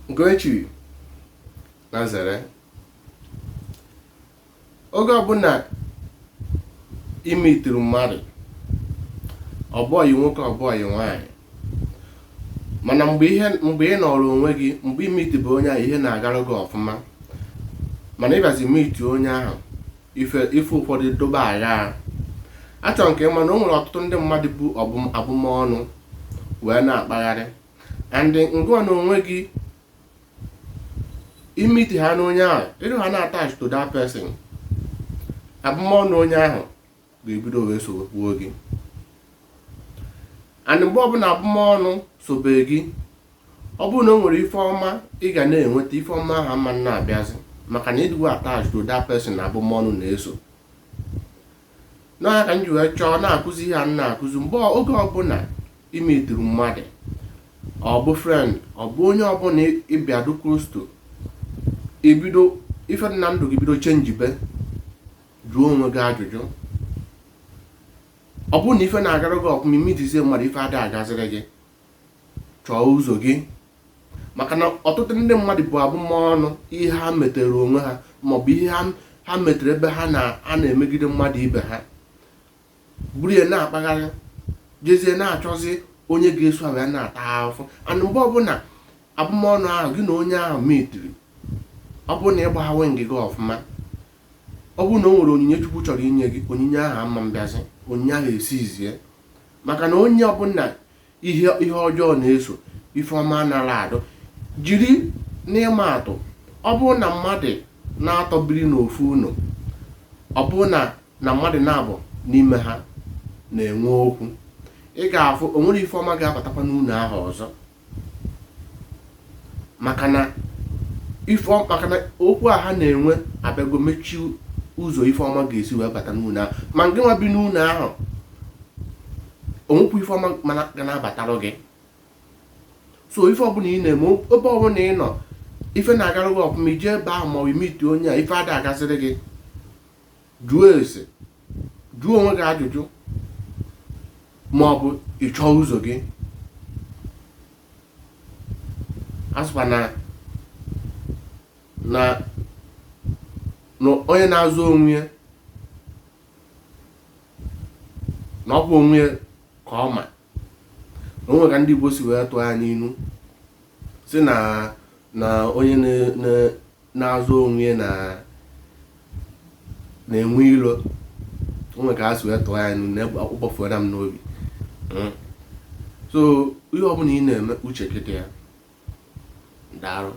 Nke onye chiri na zere. Oge ọbụla i meetiri mmadụ, ọ bụ ọyị nwoke, ọ bụ ọyị nwaanyị, mana mgbe ihe mgbe ị nọrọ onwe gị, mgbe i meetibe onye ahụ, ihe na-agara gị ọfụma, mana ị bịazi meeti onye ahụ, ife ife ụfọdụ dobe agha. Achọrọ m ka ị ma na o nwere ọtụtụ ndị mmadụ bu abụmọnụ wee na-akpagharị, and ngụwa na onwe gị i meeti ha n'onye ahụ, ịrụ ha na-attach to that person, abụmọnụ onye ahụ ga-ebido wee sowekwuo gị. And mgbe ọbụla abụmọnụ sobe gị, ọ bụrụ na o nwere ife ọma ị ga na-enweta, ife ọma ahụ ama na-abịazi, maka na ịdịgo attached to that person na abụmọnụ na-eso. N'ọnya ka m ji wee chọọ na-akụzi ihe a m na-akụzi. Mgbe oge ọbụla i meetiri mmadụ, ọ bụ friend, ọ bụ onye ọbụla ị bịa dụ close to, ebido ife dị na ndụ gị bido chenjibe, jụọ onwe gị ajụjụ. Ọ bụrụ na ife na-agara gị ọfụma, i meetizie mmadụ, ife adịghị agaziri gị, chọọ ụzọ gị, maka na ọtụtụ ndị mmadụ bu abụmọnụ ihe ha metere onwe ha, maọbụ ihe ha metere ebe ha na-emegide mmadụ ibe ha, buru ya na-akpagharị, jezie na-achọzi onye ga-eso wee na-ata ahụhụ. And mgbe ọbụla abụmọnụ ahụ gị na onye ahụ meetiri, ọ bụrụ na ị gbaghawe ngịga ọfụma, ọ bụrụ na o nwere onyinye Chukwu chọrọ inye gị, onyinye ahụ ama mbịazi, onyinye ahụ esizie, maka na onye ọbụla ihe ihe ọjọọ na-eso, ife ọma anara adụ. Jiri n'ịma atụ, ọ bụrụ na mmadụ na-atọ biri n'ofu ụlọ, ọ bụrụ na mmadụ naabọ n'ime ha na-enwe okwu, ị ga-afụ o nwere ife ọma ga-abatakwa n'ụlọ ahụ ọzọ, maka na okwu a ha na-enwe abịago mechie ụzọ ife ọma ga-esi wee bata n'ụlọ ahụ. Ma ngị nwa bi n'ụlọ ahụ, onwekwa ife ọma mana ga na-abatalụ gị. So ife ọbụla ị na-eme, ebe ọbụla ị nọ, ife na-agara gị ọfụma, ije ebe ahụ ma ọ bụ meeti onye a, ife ada agaziri gị, jụọ ese, jụọ onwe gị ajụjụ, ma ọ bụ ị chọọ ụzọ gị. Asịkwa na onye na-azụ onwe ya, na ọ bụ onwe ya ka ọ ma na onwe ka ndị Igbo si wee tụọ ya n'inu si na onye na-azụ onwe ya na-enwe ilo onwe ka ha si wee tụọ ya n'inu na ọkpọfuola m n'obi. So ihe ọbụla ị na-eme, uche gị dị ya. Daalụ.